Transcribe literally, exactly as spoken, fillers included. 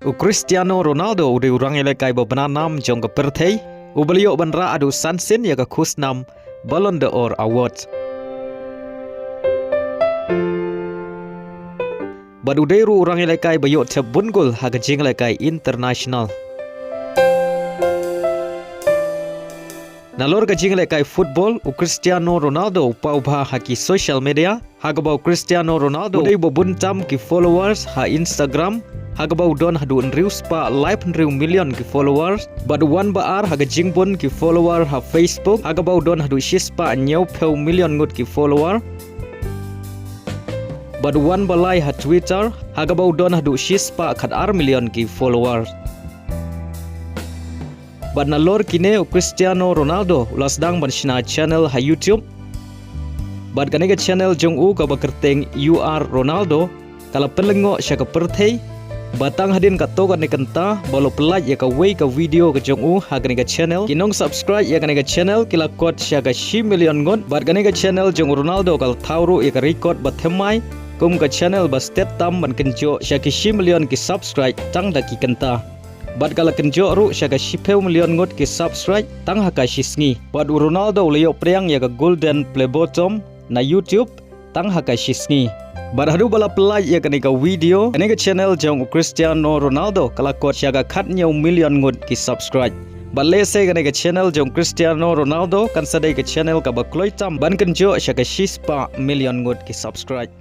U Cristiano Ronaldo u dei u rangïalehkai ba bna nam jong ka pyrthei, uba la ïoh ban rah haduh san sien ïa ka khusnam Ballon d'Or Award. Bad u dei ruh u rangïalehkai ba ïoh thep bun gol ha ka jingïalehkai international. Nalor ka jingïalehkai football, u Cristiano Ronaldo u paw bha ha ki social media, ha kaba u Cristiano Ronaldo u dei uba bun tam ki followers ha Instagram, ha kaba u don haduh hynriew spah laiphew hynriew million ki followers, bad u wan ba ar ha ka jingbun ki follower ha Facebook, ha kaba u don haduh shi spah hynñiewphew million ngut ki follower, bad u wan ba lai ha Twitter, ha kaba u don haduh shi spah khat ar million ki follower. Bad nalor kine u Cristiano Ronaldo u la sdang ban shna channel ha YouTube. Bad kane ka channel jong u kaba kyrteng U R Ronaldo ka la pynlyngngoh sha ka pyrthei. Bad tang hadien katto katne kynta ba la pyllait ïa kawei ka video ka jong u ha kane ka channel, ki nong subscribe ïa kane ka channel ki la kot sha ka shi million ngut. Bad kane ka channel jong u Ronaldo ka la thaw ruh ïa ka record ba thymmai kum ka channel ba stet tam ban kynjoh sha ki shi million ki subscribe tang da ki kynta. Bad ka la kynjoh ruh sha ka shiphew million ngut ki subscribe tang ha ka shi sngi. Bad u Ronaldo u la ïoh pdiang ïa ka Golden Play Button na YouTube tang ha ka shi sngi. Bad haduh ba la pyllait ïa kane ka video, kane ka channel jong u Cristiano Ronaldo ka la kot sha ka khathynñiew million ngut ki subscribe. Bad lehse kane ka channel jong u Cristiano Ronaldo kan sa dei ka channel kaba kloi tam ban kynjoh sha ka shi spah million ngut ki subscribe.